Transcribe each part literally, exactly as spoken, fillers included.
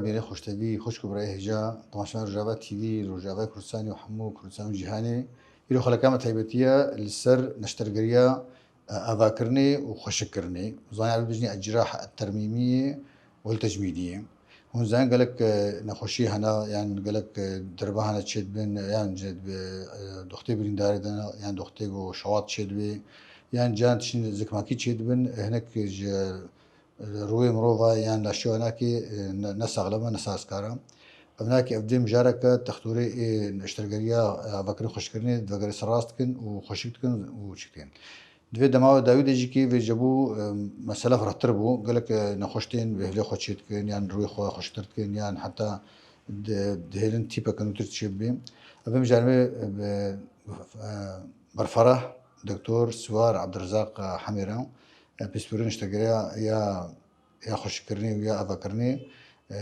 Mêrê xweştevî, xwişk û birayê hêja, temaşevanê Rojava T V, Rojavayê Kurdistanê û hemû Kurdistan û cîhanê. Îro xeleka me taybetî ye li ser neştergeriya, e, avakirinê û xweşikkirinê. Zanî ereb bijnî ecrah termîmiyê û tecmîliyê. Hûn zanin gelek, e, nexweşî hene, yan gelek, e, derbe hene çêdibin, yan çêdibe, e, doxtê birîndarê de, yan doxtê ku şewat çêdibe, yan can tiştin zikmakî çêdibin, hinek ji rûyê mirova yan laşê wanakê, e, ne, ne saxlem e, ne sazkar e. Ev nakê ev dê mijareke textorê ê neştergeriya, e, avakirin xweşkirinê, divegere ser rast dikin û xweşik dikin û çik dikin. Di vê dema dawî de jî kê vê jebû, e, mesele firehtir bû. Gelek, e, nexweş tên vê hevlê xwe çê dikin, yan rûyê xwe xweşiktir dikin, yan heta di-, dihêlin tîpeke nûtir çê bibê. Ev ê mijarê me, e, e, berfereh Doktor Siwar Abdirizaq Hemêra, e, pispûrê neştergeriya ya ya xweşikkirinê û ya avakirinê, e,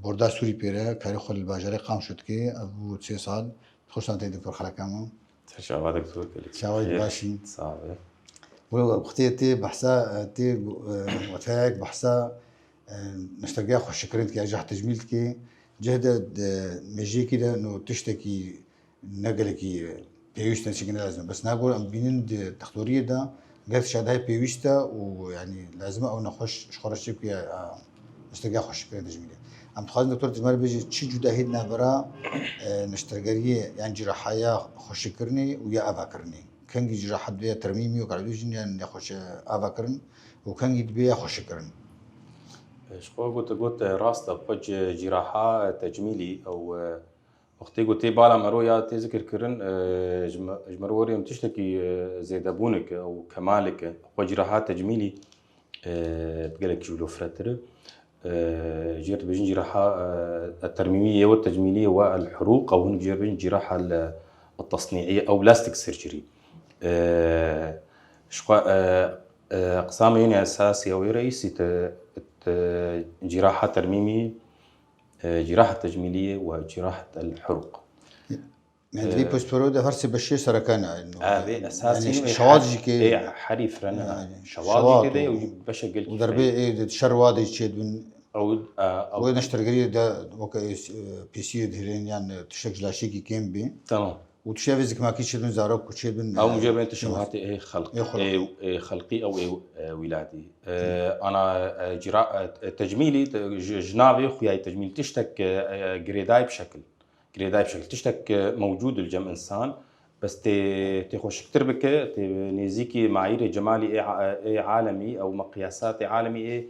borda Sûrî pêre, karê xwe li bajarê Qamişlo dike, ev bû sê sal. Xweş hatî doktor xeleka me. Ser çava doktor, gelek Çawa xêr. Başî? Sağ be. Wê wextê tê behsa, e, tê, e, weteyek behsa, e, neştergeya xweşikkirin dike, ya cah tecmîl dike. Cih de, de, mêjiyekî de no tiştekî ne gelekî pêwîst e, çikî ne lazim e. Bes nagor em bînin di textoriyê de ger tişt heye pêwîst e û, yanî, lazim e ew nexweş ji xwe re çê bike, a, neştergeha xweşikkirinê tecmîlê. Em dixwazin doktor Tîmar bêje çi cudahî di navbera, e, neştergeriyê yan cîrahaya xweşikkirinê û ya avakirinê. Kengî cîraha divê ya termîmî û karedojîn yan nexweş avakirin û kengî divê ya xweşikkirin. Ji xwe gote got, e, rast e, xwe ci-, cîraha, e, tecmîlî ew, e, Wextê ku tê bala me ro ya tê zikir kirin, e, ji me, ji me re werê em tiştekî, e, zêdebûnik e û kemalik e. Xwe cîraha tecmîlî, e, bi gelek jî wilo firehtir e. E, jê re dibêjin cîraha, e, termîmî yê we tecmîlî ye we el hurûq, ew hinek jê re dibêjin cîraha el, e, tesnî'î ew plastic surgery. E, ji xwe, e, e, qisama yên esasî ew ê reîsî te, te cîraha termîmî, e, cîraha tecmîliyê we cîrahet el hurûq. Yani, e, di vê piştpêro de her sê beşê sereke ne. E, vê esasî yani, şewat jî ke, e, herî firene. Yani, şewat jî ke de, û beşe gelkî û derbê, e, de şer wa de çêdibin. Ew, e, ew. Wê neştergeriyê de weke, e, pêsiyê dihêlin, yani, tiştek ji laşekî kêm bî. Tamam. Û tiştê vê zikmakî çêdibin, zarok ku çêdibin, ew, e, mucebên tişt hatê ê xelq-, ê xelq-, ê, ê xelqî ew ê, e, wîladî. E, ana, e, cira-, e, tecmîlî, te-, ji, ji navê xuya yê tecmîl tiştek, e, e, girêdayî bi şekil. Girêdayî bi şekil. Tiştek, e, mewcûd li cem insan. Bes tê, tê xweşiktir bike, tê nêzîkî mayîrê cemalî ê a-, ê alemî, ew meqyasatê alemî ê,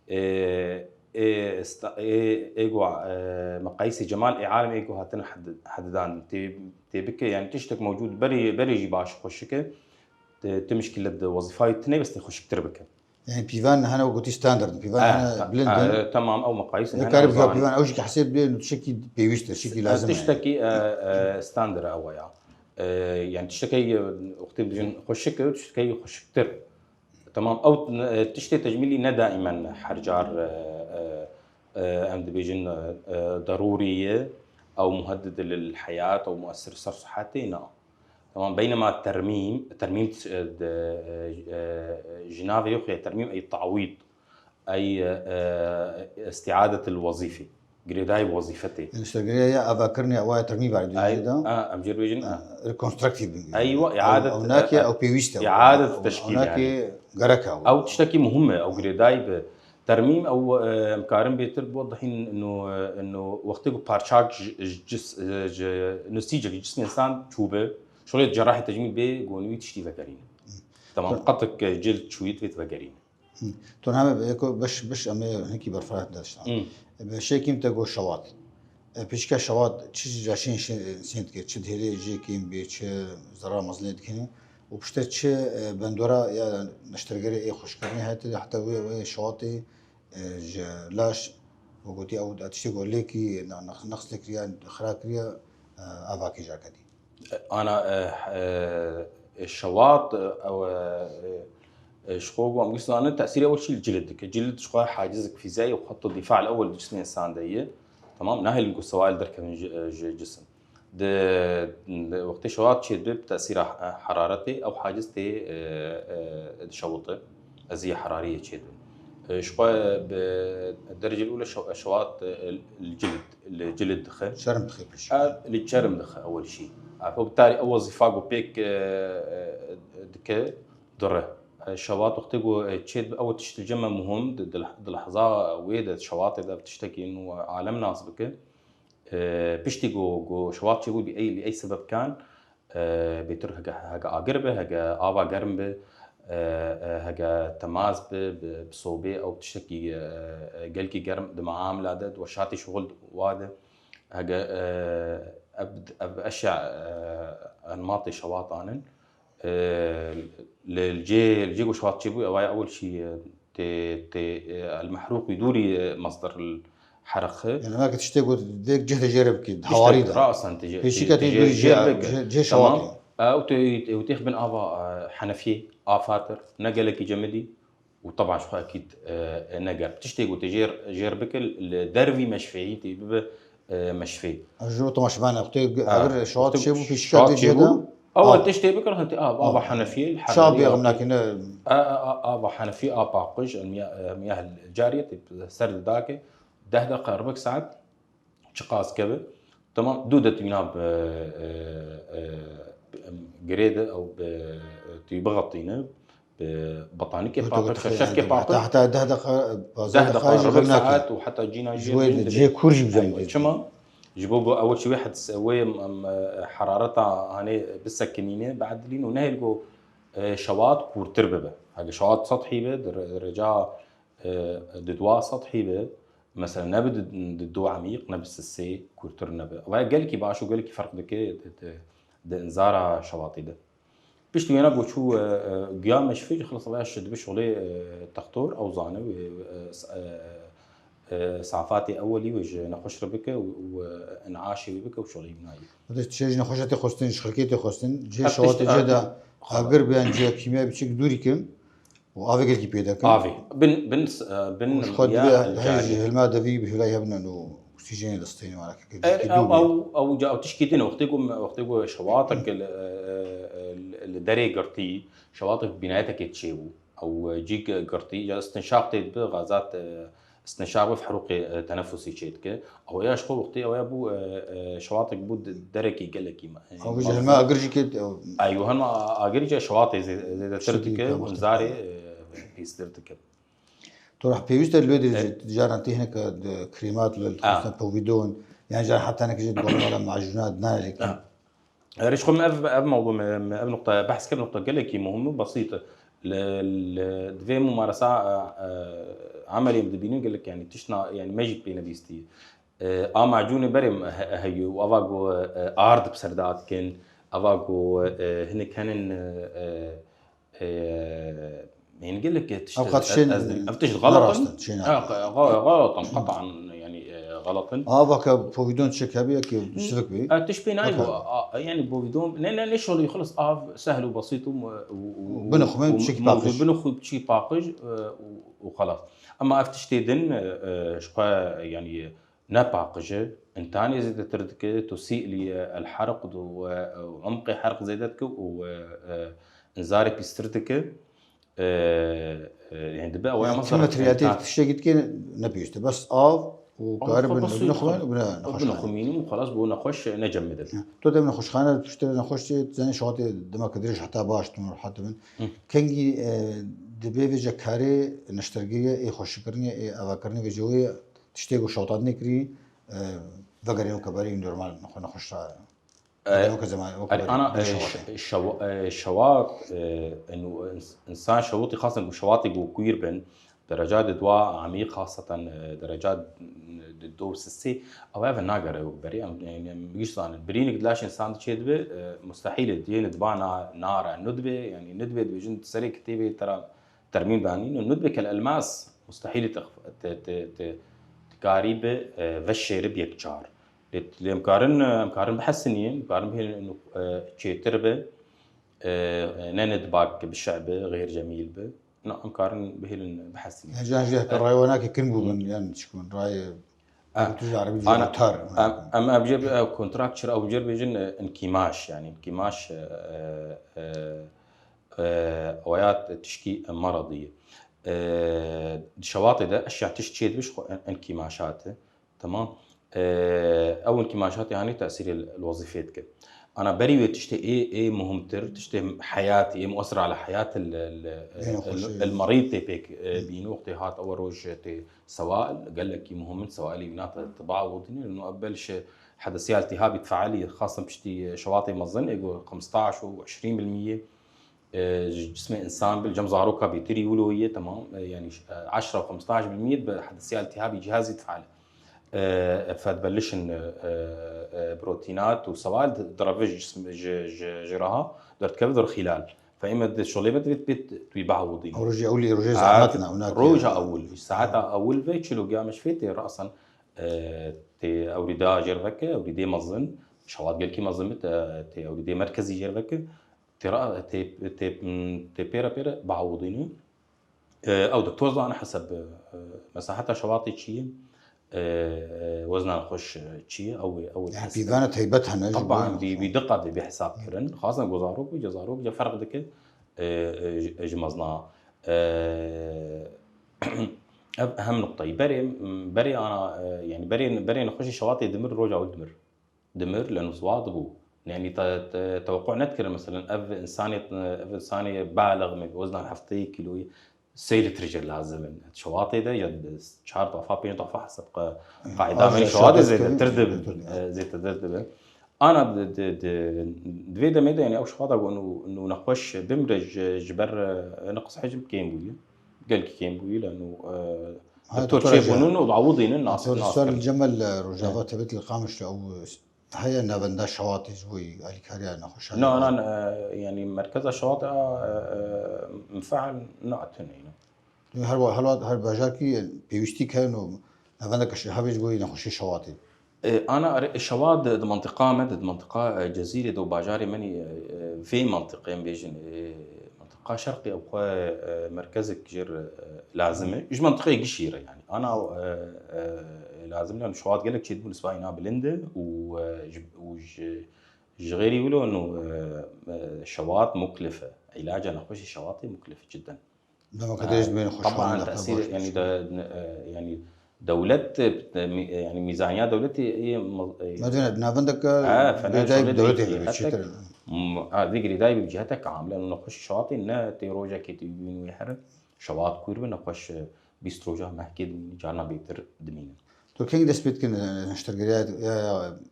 ê, ê sta-, ê, ê ku, e, meqayîsê cemal ê alemê ê ku hatine hed-, hedidan. Tê, tê bike, yani tiştek mewcûd berê, berê jî baş xweşik e. Ti, ti mişkîlet di wezîfa wî tune, bes tê xweşiktir bike. Yani pîvan hene wek gotî standard, pîvan, e, hene bilind in. E, tamam, ew meqayîs in, hene. Karî bike pîvan, ew jî ki hesêb bê, tiştekî pêwîst e, tiştekî lazim e. Tiştekî, e, e, standard e ew ya. E, yani tiştekî, e, wextê dibêjin xweşik e, tiştekî xweşiktir. Tamam, ew, e, tiştê tecmîlî ne daimen her car, e, e, e, em dibêjin, e, e, derûrî ye, ew muheddid lil heyat, ew muessir ser sihetê, na. Tamam, beynema termîm, termîm, e, de, e, e, ji navê xwe ye termîm ey tawîd, ey, e, e, istiadet il wezîfî. Girêdayî wezîfetê. Neştergeriya ya avakirinê, ew ya termîm berê dû jî de. A, em jê dibêjin, a, reconstructive. Eywa, ew, iadet, ew nake, e, ew pêwîst e. Iadet teşkîl, ew nake yani. Gerek e. Ew tiştekî muhim e, ew girêdayî bi termîm, ew, e, em karin bêtir biwedihîn, ino, e, ino wextê ku parçak ji, ji cis-, e, ji nusîcek ji cismê insan çûbe, şolê cerahê tecmîl bê, gonî wî tiştî vegerîne. Tamam, qetik, e, cild çûyî divê vegerîne. Hı. Tu heme eko beş, beş em ê hinkî berfireh daştan. Hı. Bi şekîm te got şewat. E, pişka şewat çi caşên şe-, sên dike, çi dihêlê jê kêm bê, çi zerar mezlê dikene. Û pişte çi, e, bendora ya neştergerê ê xweşkirinê hete, heta wê, wê şewatê, e, ji laş, wek gotî ew tiştê ku lêkî na-, nex-, neqs kiriya, xira kiriya, e, avakê jake dî. Ana, e, e, e, şewat, e, ew, e, e, ji xwe ku em giş zanin, tesîrê ew çi li cilid dike. Cilid ji xwe hacizek fîziyayî û xetta dîfa el ewel di cismê insan de ye. Tamam, nahêlin ku sewail derkevin ji, e, ji cisim. Di, di wextê şewat çêdibe bi tesîra, e, heraretê, ew haciz tê, e, e, dişewite. Eziyê herariyê çêdibe. Ji xwe bi derecê ûle şewat li cilid, li cilid dixe. Şerm dixe pêşî. Ev li çerm dixe ewil şî. Ev, bi tarî ew wezîfa ku pêk e, e, dike dire. E, Şewat wextê ku e, çê dibe ew tişt li cem me muhim di, di, di lehza wê de şewatê de ev tiştekî nû alem nas bike. E, piştî ku, ku şewat çêbû bi ey, li ey sebeb kan, e, bêtir heke, heke agir be, heke ava germ be, e, e, heke temas be, bi, bi sobê ew tiştekî e, e, gelkî germ di meamla de, di weşatî şixul wa de, heke e, ev, ev eşya e, enmatê şewatan in. E, li, li cê, li cê ku şewat çêbû, ew aya ewil şî e, tê, tê e, el mehrûq wî dûrî e, masdar el herq e. Yani emek tiştê ku dêk cih de jêre bikî, hawarî de. Rasan tê jê. Pêşîka tê dûrî cih, cih, cih şewatê. Ew tê, ew têx bin ava e, henefiyê, a fatir, ne gelekî cemidî. û teban ji xwe ekîd e, e, ne germ. Tiştê ku tê jêr, jêr bike li dervî meşfê, hîn tê bibe e, meşfê. Ji bo temaşevanê, wextê eger şewat çêbû pêşîka vê cihê de. Ew tiştê bikir, hintê av, ava henefiyê, li çawa bêxem nakîne. Ava henefiyê, a paqij, el miyah, miyah cariyê tê ser didake, deh deqa, rebek saet, çiqas keve. Tamam, dû de tîna bi e, e, e, girê de ew bi tî bixetîne. Bi batanikê paqij, şeşkê paqij. Heta deh deqa, pazdeh deqa, rebek saet û heta cîna jî cihê kûr jî bizanin. Çima? Ji bo ku ew çi wê hed wê herareta hanê bisekinîne, beedilîn û nehêl ku e, şewat kûrtir bibe. Heke şewat sethî be, di re- dereca e, di dua sethî be, mesela ne bi di- di du emîq, ne bi sisê kûrtir nebe. Ew gelekî baş û gelekî ferq dike di, di, di inzara şewatê de. Piştî wêna ku çû e, e, giya meşfê, xilas ev şi dibe şolê e, textor, ew zane wê e, s- e, e, safatê ewelî wê ji nexweş re bike û, û e, in'aşê wê bike û şolê wî nayê. Heta çi ji nexweşa tê xwestin, ji xirkê tê xwestin, cihê şewatê cihê de agir be yan cihê kîmyayê biçik dûrî kin û avê gelkî pê de kin. Avê. Bin, bin, bin Ji xwe dibe hej hilma devî bi hêlayî hebin û oksîjenê desteyne wara kekê. Ew, ew, ew, ew ca ew tişkî din, wextê ku, wextê ku şewatek li, li, li derê girtî, şewatek bînayetekê çêbû. Ew cî girtî, ca istinşaq tê dibe, gazat, e, istinşaq bi ferûqê, e, tenefusî çê dike. Ew ya ji xwe wextê ew ya bû, e, e, şewatek bû de- derekî gelekî me. Ew ji hilma agir jî kê. Ay, û hilma agirî jî şewatê zê- zêdetir dike û zarê, e, pîstir dike. Tu rah pêwîst e li wê derê jî caran tê hineke di krêmat li dixwestin povidon, yan caran heta hineke jî di bala macûna dinane lêkin. Erê, ji xwe min ev, ev mewdu, min, min ev nuqta behs kir, nuqta gelekî muhim û besît e. Li, li, divê mumaresa, e, e, emelê em dibînin gelek, yani tiştna, yani me jî pê nebîstiye. E, a macûnê berê he- heyû, ava ku e, ard bi ser dikin, ava ku e, hinek henin e, e, e, Hîn gelek tişt Ev qet ez- şên ez- ev tişt ne xelat in. Rast in, şên Ha, nake. Xe- xe- xelat in, qetan, yani, e, xelat in. Ava ke povidon çek hebî, eke sivik bî. E, tişt pê nayê Haka. bu. A, yani povidon, ne, ne, ne şolî, xelas, av sehl û besît û, û, û, Binixwin, û, çekî û, paqij. Binixwin, çekî paqij, e, û, û xelas. Ama ev tiştê din, e, e, ji xwe, yani, ne paqij e, întanê zêdetir dike, tusî li el herq û, e, umqê herq zêde dike û, e, e, înzarê pîstir dike. E, e, yani dibe ew ya Em mesela tîme tiriyatê întan- tiştekî dike ne pêwîst e. Bes av û Av karibin xwe bes binixwin û bine nexweşxane. Binixwimînim û xelas bû nexweş ne cem bidin. Tu dem nexweşxane, piştre nexweş tê, tu zanî şewatê dema ke dirêj heta baş tu rehat dibin. Hı. Kengî, e, dibê vêce karê neştergiriyê, ê xweşikirinê, ê avakirinê vêce wê tiştê ku şewatandinê kirî, e, vegerê weke berî normal nexwe nexweş ra. E, Weke zemanê, weke Erê, berî, ana, berî e, şewatê. ş- şewa- e, şewat, e, inu- ins- insan şewatî xasen ku şewatê ku kûr bin, dereca di dua amî xaseten, e, dereca di do sisê, ew ev nagere û berî em, em, em giş zanin. Birînik di laş insan diçê dibe, e, mustehîl e, diyê nidba na, nare, nudbe, yani nudbe dibêjin serê kitêbê tera termîm danîn û nudbe kel elmas, mustehîl e te, te, te, te, te karî bi, e, veşêrib yekcar. Lê, lê em karin, em karin bihesinîn, em karin bihêlin û, e, çêtir be, e, ne nidbak bi şe'bi, xêr cemîl be. Na, em karin bihêlin bihesinîn. Yan can jî heke raywanakê kin bûbin, yan çikûn, rayê, e, tu ji erebî jî ana, tar. Em, em, em jê bi, e, kontrak çira, em jê bêjin, e, inkîmaş, yani inkîmaş, e, e, e, e, oya tişkî meradî ye. E, di şewatê de eşya tişt çê dibe ji xwe en-, enkîmaşat e. Tamam. E, ew enkîmaşatê hanê tesîrê li, li wezîfê dike. Ana berî wê tiştê ê, ê muhimtir, tiştê heyatî, ê muesir ala heyat el, el, Ê nexweşê. el, el merîd tê pêk, e, bîn. Wextê hat ew roj tê sewail, gelekî muhim in, sewailê wîna te, te biawidînin. Û ev bel ji hedesiya iltîhabî difailî, xasin piştî şewatê mezin, ê ku xemstaş û eşrîn bil miyê, e, ji cismê însan bil, cem zaroka bêtirî wilo ye, temam, e, yanî, e, eşra û xemstaş bil miyê bi hedesiya iltîhabî cihazî difaile. E, fedbelişin, e, e, protînat û sewal di, direve ji cism, ji, ji, ji raha, derdikeve der xîlal. Fe ême di şolê me divêt bêt tu yî biawidîn. Ew rojê ewilî, rojê Ha, zehmet ne, ew nake. Roja ewil, saeta ewil ve çilo giya meşfê tê rasan, e, tê ewrîda jêr veke, ewrîdê mezin, şewat gelkî mezin bit, e, tê ewrîdê merkezî jêr veke. Tê ra-, tê, tê, tê pêre pêre biawidîne. E, ew de toz dane heseb, e, mesaheta şewatê çi ye? E, e, wezna nexweş çi ye? Ew ê, ew ê Yani hesab. Pîvana taybet hene ji Taban, bo bi, bi diqet dê bê hesab kirin. Xasan ku zarok bû, ca zarok ca ferq dike, e, e, ji, ji mezna. E, ev hem nuqtayî. Berê, berê ana, e, yani berê, berê nexweşê şewatê dimir, roja wî dimir. Dimir, leno ziwa dibû. Yani te, te, teweqû nedikir, meselen, ev insanê, ev insanê baliq me, wezna heftê kiloyî, sê litre jê lazim in. Şewatê de ya çar defa, pênc defa hesab qe-, qaîda Az me ya şewatê şewatê zêdetir dikevin, dibin. Zêdetir dibin. E, zêdetir dibin. Ana di, di, di, di vê demê de, yani, ew şewata ku nû, nû nexweş bimre ji, ji ber, e, neqs hicm kêm bûye. Gelkî kêm bûye, leno, e, Ha, doktor doktor çê Ece. Bûnin û dawidînin nas, Doktor nas Sor kirin. Cemel, e, Rojava Tebet li Qamişlo ew heye navenda şewatê ji bo alîkariya nexweşanê. Na, na, e, yani merkeza şewata, e, e, mifeal na tune, you know. Her wa-, her wa-, her bajarkî pêwîstî heye û navendeke şe-, hebe ji bo nexweşê şewatê. E, ana, erê, şewat di, di mantiqa me de, di mantiqa, e, Cezîrê de û bajarê me nî, e, e, vê mantiqê em bêjin, e, mantiqa şerqê ew xwe, e, merkezek jêr, e, lazim e. Ji mantiqê gişî re yani. Ana, e, e, lazim e, yani şewat gelek çêdibû, nisba îna bilind e û, e, ji, û ji, ji xêrî wilo nû, e, e, şewat muklif e. Îlaca nexweşê şewatê muklif e cidden. Dema ku dê ji bê nexweşxane Taban de tesîr, baş yani biçin. De, e, yani dewlet, e, mi-, e, yani mîzaniya dewletê ê, e, Medine, di navendeke Ha, fena bêdayî şöyle dewletê değil, de hatta çêtir. M-, ha, vê girêdayî bi cihete kamile, nexweş şewatê ne tê rojekê tê bîn wê here, şewat kûr bi nexweş, e, bîst roja mehkê dimîne, carna bêtir dimîne. Tu keng dest pê dikin, e, neştergeriya, e,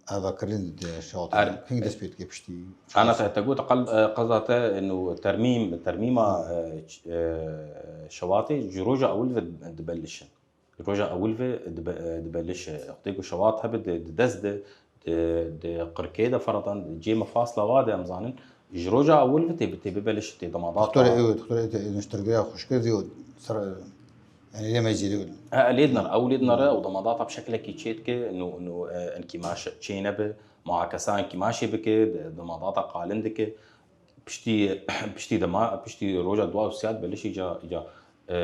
avakirin di şewatê? Er- Keng dest pê dike piştî? Ana te, te got qel-, e, qeza te, inu termîm, termîma, e, ç-, e, şewatê ji roja ewil ve dibelişin. Roja ewil ve dibe-, e, dibelişe. Wextê ku şewat hebe di, di dest de, di, di qirkê de feratan, di cê mefasla wa de em zanin, ji roja ewil ve tê, tê bibelişe, tê demadat Doktorê wa. Ew, doktorê te, neştergeriya xweşkir diyo, ser, Yani lê mecî lê. E, lê dinere, ew lê dinere, ew demadata bi şekilekî çê dike, nû, nû, e, enkîmaş çê nebe, muakesa enkîmaşê bike, de-, demadata qalin dike. Piştî, piştî dema, piştî roja dua û siyat belişî ca, ca, e, e,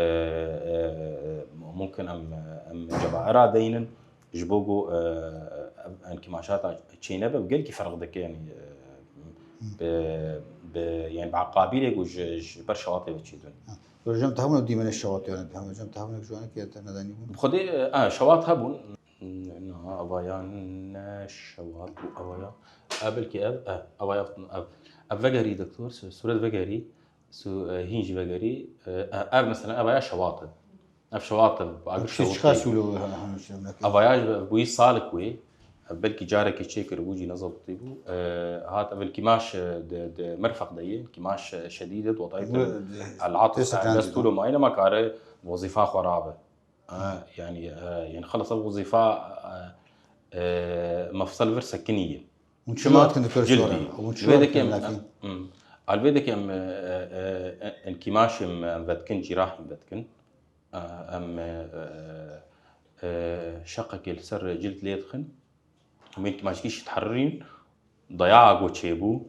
mumkin em, em cebaira deynin. Ji bo ku, e, ev enkîmaşata çê nebe, gelkî ferq dike, yani, e, bi, bi, yani bi eqabîlê ku ji, ji ber şewatê ve çêdibin. Rojam te hebûn ew dîmenê şewat, yani, te hebûn, rojam te hebûn ew ji wan ki te nedanî bûn? Bi xwedê, e, şewat hebûn. Na, avaya ne şewat bû, avaya. E, belkî ev, e, avaya ev. Ev vegerî doktor, su-, sûret vegerî, su-, e, hîn jî vegerî. E, e, ev mesela avaya şewat e. Ev şewat e, agir Ev şewat çiqa değil. Sûlo, ha, ha, şey, belkî. Avaya ji bûyî salik wê. Belkî carekê çêkiribû, jî nezewitî bû. E, hat ev ilkîmaş, e, di, di merfeq de ye, ilkîmaş, e, şedîd e, di wedayê de Bu, e, el-atf, tê sekan dest dî. Tûlo mayîne ma kare wezîfa xwe rabe. E, yani, e, yani xelas ev wezîfa, e, e, mefsel vir sekinî ye. Hûn çi Şima lat kin dikir cildî. Sora? Hûn çi Li vê lat deke kin em, nakî? Em, al vê deke em, e, e, e, ilkîmaşê em, em vedikin, cîrahê em vedikin. Em, e, e, şeqekê li ser cild lê dixin. Em ê maşkî jî diherînin. Dayaxa ku çêbû,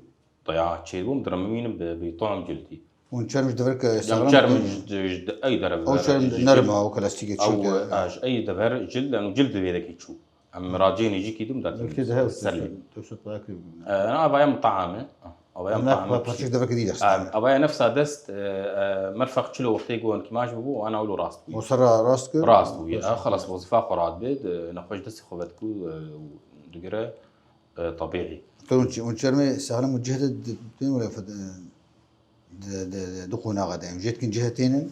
dayaxa çêbû, em dirimînin bi, bi tom cildî. Hûn çerm ji dever ke Em saxlem çerm dikin? ji, ji ey derev Ew ver, çerm ji nerm cild. A, ew kelastîkê Ew, çû de. A, ji ey dever cild, em cild vê dekê çû. Em racê nêjîkî dûm da Belkî de hev ser lê. Tewsît, tewsît paya kirî bû. E, na, vaya mutahame. Awaya Em ne pa-, parçek devekê dî dest. Awaya nefsa dest, e, e, merfeq çilo wextê ku enkîmaş bûbû, ana wilo rast bû. O ser ra rast kir. Rast bû. Xweş. E, xelas, wezîfa xwe rat bê, de, nexweş destê xwe vedikû, e, û digire, e, tebîî. Hûn çi-, hûn çermê sexlem û cih de di-, di-, di-, di-, di-, di qonaxa de. Em jê dikin cih tênin?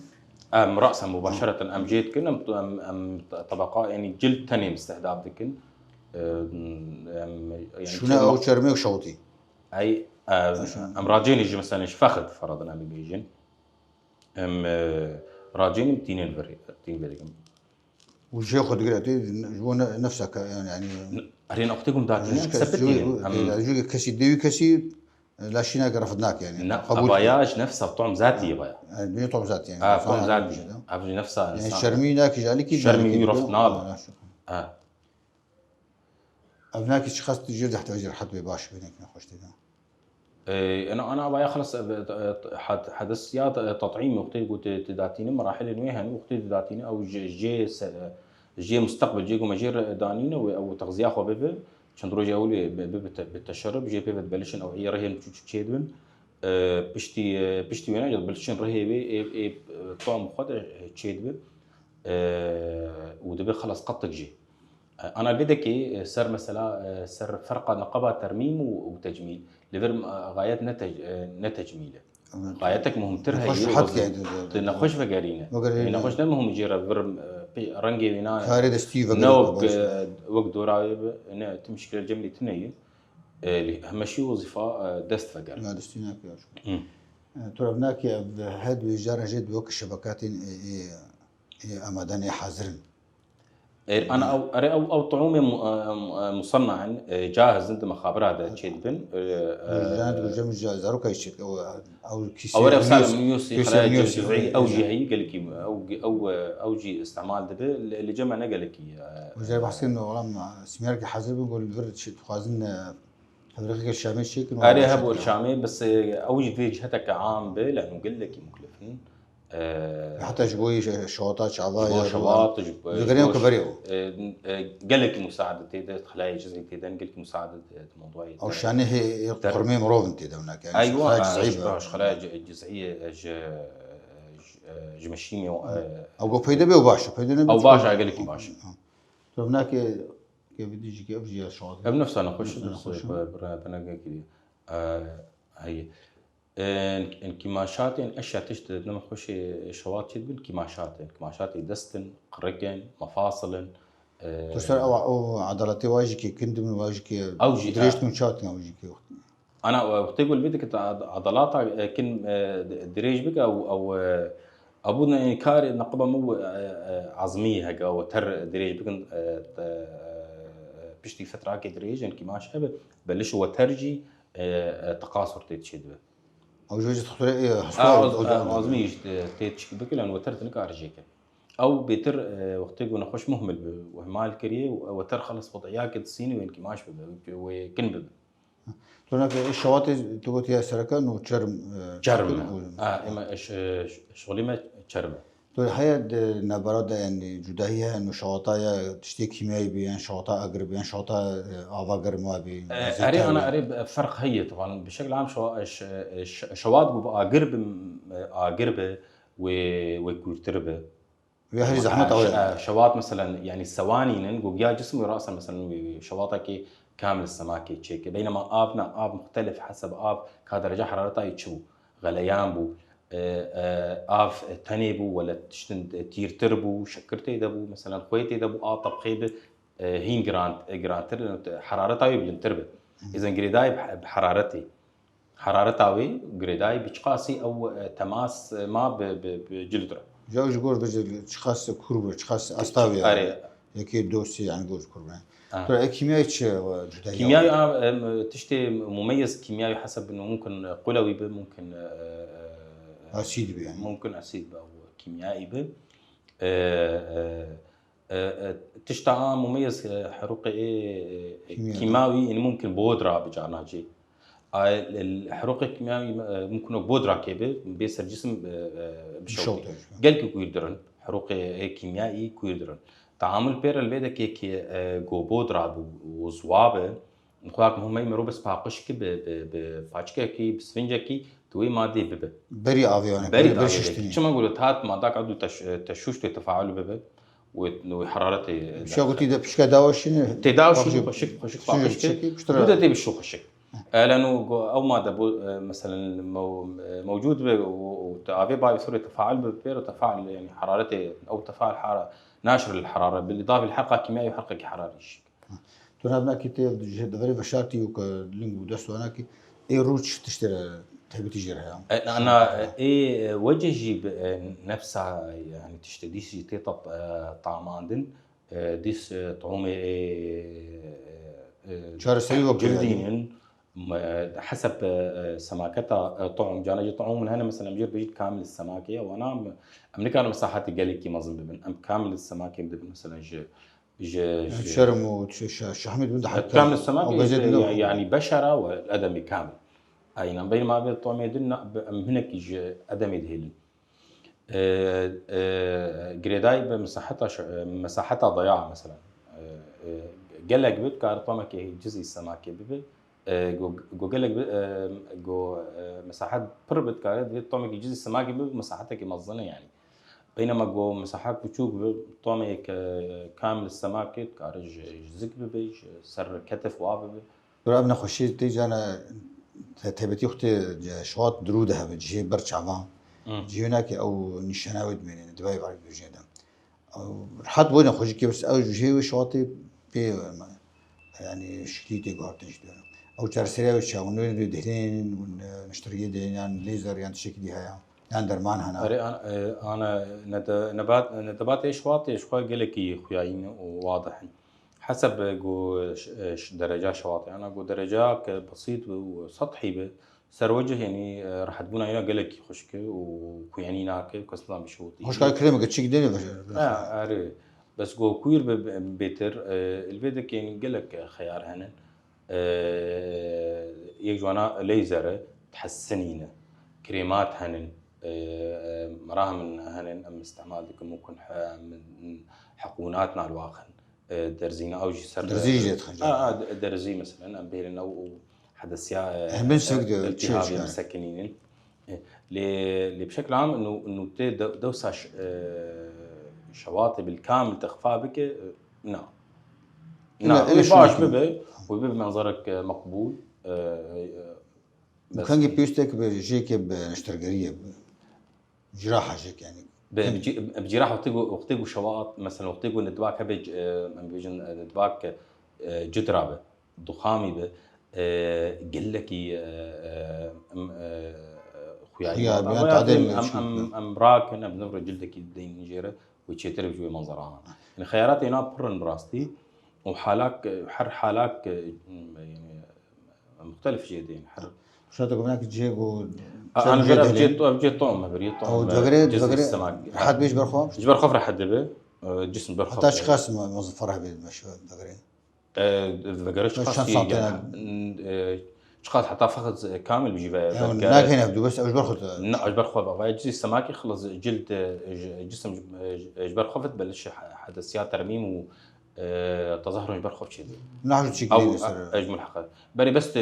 Em rasen mubaşereten em jê dikin, em, em, em te-, tebeqa, yanî cil tenê istihdaf dikin. E, em, yanî Şûna çermê ew çermê û şewtî. Ey, e, Aşağı. Em racênî ji, mesela, ji fexid feradin em bibêjin. Em, e, racênî tînin virê, tîn vedikim. Û jê xwe digire tê, ji bo ne-, nefsa ke, yani, yani, N-, erê nextê gum datîne, ji ke-, sepetînin. Ji, Em, ya, ji kesî, dêwî kesî, e, laşîna ke refd nake, yani, ne, qebûl avaya ke. Ji nefsa tom zatî ye baya. Yani, dunya tom zatî, yani. Ha, tom zatî. Ev ji nefsa Yani, insan. Şermî nake, ji alîkî, Şermî alîkî wî dike. Reft nabe. Ha, Ha. Ev nakî çiqas tu jê zehf dibêjî rehet bê, baş bê, nekî nexweş tê de. Ee, ena, ana vaya xelas, e, e, had-, hedis ya te-, tet'îm wextê ku tu, tu datînî, merahilên wê hene, wextê tu datînî, ew jê, jê se-, jê musteqbil, jê ku me jê re danîne wê ew texziya xwe bibe, çend rojê ewil wê bi, bi, bi te-, bi teşerib, jê pê ve dibelişin, ew ê rihên çû çû çêdibin. Ee, piştî, e, piştî wêne, belişin rihê wê ê, ê, e, tom xwe de, e, çêdibe. Ee, û dibe xelas qetik jê. E, ana vê dekê, e, ser mesela, e, ser ferqa neqeba termîm û, û tecmîl. Li vir, e, xayet ne te-, e, ne tecmîl e. Evet. Xayetek muhimtir Nexweş heye, rehet wezî-, keye, evet, evet. Tu nexweş vegerîne. Vegerîne. Ê, nexweş ne muhim jê re vir, e, pê-, rengê wîna Karê destî ne vegerîne, wek, baş. E, wek dora wê bi, ne, tu mişkile cemlî tune ye. E, lê heme şî wezîfa, e, dest vegerin. Ya destî nake ya şu. Hı. E, tu ev nake ev her du jara jê di wek şebekatên, e, e, e, amadan ê hazir in. Er, ana ew, erê ew, ew tuumê mu-, e, e, musanna in, e, cahiz in di mexabira de çêdibin. E, e, Jan dikujim ja-, zarokayê çêk, ew, ew kîsê Ew were ew sal niyos, miyosî, kîsê xelaya niyosî, cizî, ew, ew jî heyî gelekî, ew, ew, ew jî istimal dibe, li, li cem me ne gelekî, e, Hocam bahsediyorum oğlum, simyar ki hazır bir gol bir şey, tuhazin, e, Tevriqeke Şamê çêkin, Erê hebû Şamê, bes, e, ew jî vê ciheteke am be, leno gelekî muklif in. E, Heta ji bo yê şewata çava ji bo ya şewat, ji bo, Digerê ji bo ku berê o. E, e, gelekî musaade tê de, xelayê cizî tê de, gelekî musaade, e, di mewduayê Ew te-, şanê hê, hê te-, qurmê mirov in tê de, winake, yani, Eywa, xelaya e, cizî ji be. Baş, xelaya ci-, cizî, e, ji, ji, e, ji meşînê, e, Ew go peyde be, ew baş e, peyde nebe, Ew baş e, gelekî baş e. Ha. Tu vinake Ke bi dijî ke ev jî ya şewat. Ev nefsa nexweş e, Nefsa nexweş e. Bi, bi, bi rengekî, e, heye. E, en-, en kîmaşatên eşya tişt di nexweşê şewat çêdibin, kîmaşat in. Kîmaşatê dest in, qirik in, mefasil in. E, Tu ser ew, ew edaletê wa jî ke kin dibin, wa jî ke Ew jî, dirêj ha. Dibin, çatin ew jî ke. Ana, e, wextê ku li vê dikit ad-, adalata, e, kin, e, di-, dirêj bike ew, ew, e, ew bû ne, karê neqiba min bû, e, e, azmî heke ew ter dirêj bikin, e, te, e, piştî fetrakê dirêj, in kîmaş hebe, beliş we ter jî, e, e, teqasur tê çêdibe. Ew ji wê jî dixtire, e, heswa A, ew, az-, ew, a, ew, azmî jî tê, tê çik bike, lan we ter dinikare jê ke. Ew bêtir, e, wextê ku nexweş muhmil bi, ihmal kiriye, we ter xelas wediya ke disînî wê kîmaş bibe, wê kin bibe. Tu ne şewatê tu gotiye sereke no çerm, e, Çerm. Çerm. Ha, ema ş-, ş-, şixulî me çerm e. Tu heye di navbera de, yani, cudahî heye no şewata ya tiştê kîmyayî bi, yan şewata agir bi, yan şewata, e, ava germ wa bi, E, zêde erê ana bi. Erê bi, ferq heye, taban. Bi şekil am şewa-, ş-, ş-, şewat ku bi agir bi, e, agir bi, wê, wê kûrtir bi. Wê herî zehmet ew ye. Şe-, şewat, meselen, yanî sewanînin, gogiya cisim wê rasen, meselen, wê, wê şewatekê kamil semakê çêke. Beynema av ne, av muxtelif, heseb av, ka dereca herareta wê çi bû? Xeleyan bû, e, e, av, e, tenê bû, wele tiştin, e, tîrtir bû, şekir tê de bû, meselen, xwê tê de bû, a tebxê bi, e, hîn giran, e, girantir, e, herareta wê bilindtir bi. Hı. Îzen girêdayî bi he-, bi heraretê. Herareta wê girêdayî bi çiqasî ew, e, temas, e, ma bi, bi, bi cild re. Ya ji gor bi cild çiqas kûr bû, çiqas asta wê ya. Erê. Yekê dosî, yani gor kûr bû. Ha. Tu e kîmyayê çi, e, cudahî Kîmyayê ya? A, em, tiştê mumeyyiz kîmyayê heseb bin, mumkin, e, qulewî bi, mumkin, e, e, e, Asîd bi yani. Mumkin asîd bi, ew kîmyayî bi. E, e, E, e, tişta a mumeyyiz, e, herûqê, e, e, Kîmya. Kîmawî, yani mumkin bodra bi carna cî. A, el, herûqê kîmyawî, e, mumkin o bodra kê bi, bê ser cisim, e, e, bişewtê. Bişewtê, evet. Gelkî kûrdir in, herûqê, e, kîmyayî kûrdir in. Teamul pê re li vê dekê ki, e, go bodra bi û ziwa bi, Xwak muhim mero bes paqij ki bi, bi, bi paçkekî, bi svincekî, tu wê madê bibe. Berî avê wana. Berî avê şiştinî. Çima gure tat madak adu teş-, teşûş tu tefaul bibe. Wê, wê heraretê. Şa gotî de pişka dawa şine. Tê dawa şine xweşik, xweşik paqij ki. Du de tê bişo xweşik. Elen û go-, ew made bu, e, meselen, mew-, e, mewcud be û, û te avê bavê sorê tefaul bi pêro tefaul, yani heraretê, ew tefaul hara, naşir el herare, bil idafe el herqa kîmyayî û herqekî herarî jî. Tu nav nakî tê ji deverê veşartî û ke ling û dest wana kî ê rû çi tiştê re tevîtî jê re heye? E, ana, e, ê, e, wece jî bi, e, nefsa, yani tiştê dîs jî tê tap, e, tamandin. E, dîs, e, tomê, e, e, e, Çareserî wek cildînin. M-, e, heseb, e, e, semaketa, e, tom, cana jî tom min hene, mesela, em jê re bêjî kamil semakê, wana em, em nikarin mesahetê gelekî mezin bibin. Em kamil semakê dibin, mesela, ji, ji, ji Şerm û şe-, şe-, şehmê dibin de Evet, kamil semakê, gazet e, ne ya-, yani beşera we edemê kamil. Aynen, beynî ma vê tomê din na-, bi-, em hinekî ji edemê dihêlin. E, e, girêdayî bi mesaheta şi-, e, mesaheta daya, mesela. E, e, gelek bi, dikare tomekê cizî semakê bibe. E, go, go gelek bi, e, go, e, mesahet pir bi, dikare divê tomekî cizî semakê bibe, mesahetekî mezin e, yani. Beynema go mesahet biçûk bi, tomêk, e, kamil semakê dikare ji, ji zik bibe, ji ser ketif wa bibe. Bira ev nexweşî tê cana te-, tebetî xwe tê şewat dirû de hebe cihê ber çavan. Cihê nakê ew nîşana wê dimêne, divayê bar dûjê de. Ew rehet bo nexweşî kê bes ew cihê wê şewatê pê, yani şiklî tê guhartin ji dû. Ew çareseriya wê çawan wê dê dihêlin, hûn, e, niştergiyê dihêlin, yan lêzer yan tiştekî dî heye, yan derman hene. Erê, an-, e, ana nete-, nebat-, netebatê şewatê ji xwe gelekî xuyayîn û wadih in. Heseb, e, ku, e, ş-, e, ş-, dereca şewatê, ana ku derecayeke besît bi û sethî bi, ser wecih, yanî, e, rehetbûna ina gelekî xweşik e û kuyenî nake û kes nizan bişewitî. Xweşka kremeke çik dêne veşe. Ha, erê. Bes ku kûr bi, bi, bêtir, e, li vê dekê, yanî, gelek xeyar hene. E, yek ji wana leyzer e, dihesinîne. Krêmat henin, e, e, merahem henin, em îstimal dikin, mumkin he-, em heqûnat nalwaxin. E, derzîna ew jî ser. Derzî jî dixin. A, a, de-, derzî, meselen, em bihêlin ew û hedesiya, e, Em bin sivik de, iltîhabê çi, çi. Misekinînin. E, lê, lê bi şekil am nû, nû tê de-, dewsa ş-, e, şewatê bil kamil texfa bike, e, na. Na, Na, wê öyle baş şunu bibe, wê bibe menzerek, e, meqbûl, e, e, bes. Kengî pêwîstek bi jêkê bi neştergeriyê bi. Ciraha jêk, yani. Bi, bi cî-, bi cîrah wextê ku, wextê ku şewat, mesela, wextê ku netbak hebe, e, em bêjin, e, netbak, e, cid rabe, duxamî be, e, gelekî, e, e, em, e, xuyayî Xuyar, be. Ama ya tadê em, em, em, em rakin, em nivre cildekî deyn jê re, wê çêtir bi ji wê manzera. Yani, xeyaratê ina pir in bi rastî. Û halak, her halak, yani, muxtelif jê dên. Her Şate ku binakî cihê ku A, an jere ev cê to-, ev cê tom, ev cê tom, Ew e, dvegere, cizî dvegere semak. Rehet bê ji ber xwe? Ji ber xwe rehet dibe. E, cisim ber xwe. Heta çiqas me-, mezin ferah bê dibe şu dvegere? E, dvegere çiqas çend santim yani? E, çiqas heta fexit kamil bijî ve. Yani belki nakeyne ev dubes, ev ji ber xwe te- Na, ji ber xwe ve. Vaya cizî semakî xilas cild, e, ji-, cisim, e, ji ber xwe vet belişi he-, hedesiya termîm û E, tezahurên ji ber xwe çêdibin. Nahju çi Ew, girî li ser. E, ji min heqe. Berê bes, e,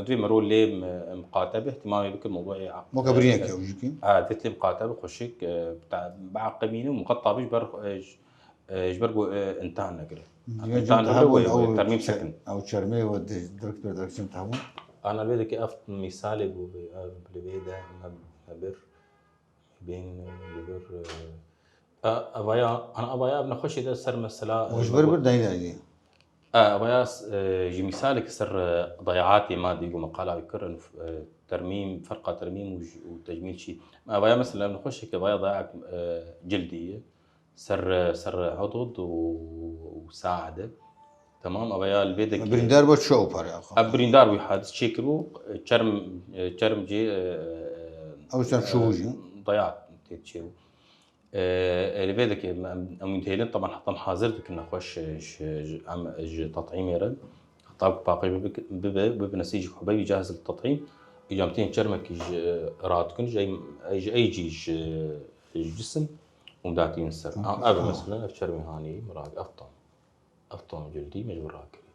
divê mero lê m-, muqate be, ihtimamê bike mewduê a-, Moka birîneke ew jî kî. E, divê lê muqate be xweşik, e, ta-, biaqemîne û muqeta be ji ber, e, ji, e, ji ber ku, e, întan negire. Întan negire wê, wê termîm sekin. Ew çermê we di-, direkt ber direksiyonê te hebûn. Ana vê dike ev mîsalê bû, ev li vê de me, me bir. Bên, e, li vir, e, e, evaya, ana evaya ev nexweşê de ser mesela, e, Û ji vir bir dayî dayî. E, evaya, e, ji mîsalek ser, e, dayaatê me dî ku me qala wî kir, e, termîm, ferqa termîm û j-, û tecmîl çî. Me evaya mesela ev nexweşek evaya dayak, e, cildî ye. Ser, ser hudud û, û saade. Tamam, evaya li vê dekê. Birîndar bo çi ew pare axa? Ev birîndar bû, hadis çêkiribû, çerm, çerm cê, e, Ew ser e, çûbû jî. Dayak tê çêbû. E, e, li vê dekê em, em, em dihêlin, taban hetan hazir dikin nexweş, e, ji, ji, em, ji tet'îmê re. Heta ku paqij bibe, bibe, bibe nesîcî hubeyî cahizî li tet'îm. Îca em tên çermekî ji, e, radikin, ji ey, ey ji ey cî ji, ji cisim û datîn ser. Ha, ev, ha. Mesela, ev çermê hanî, mirag, ev tam. Ev tam cildî mecbûr rakirî.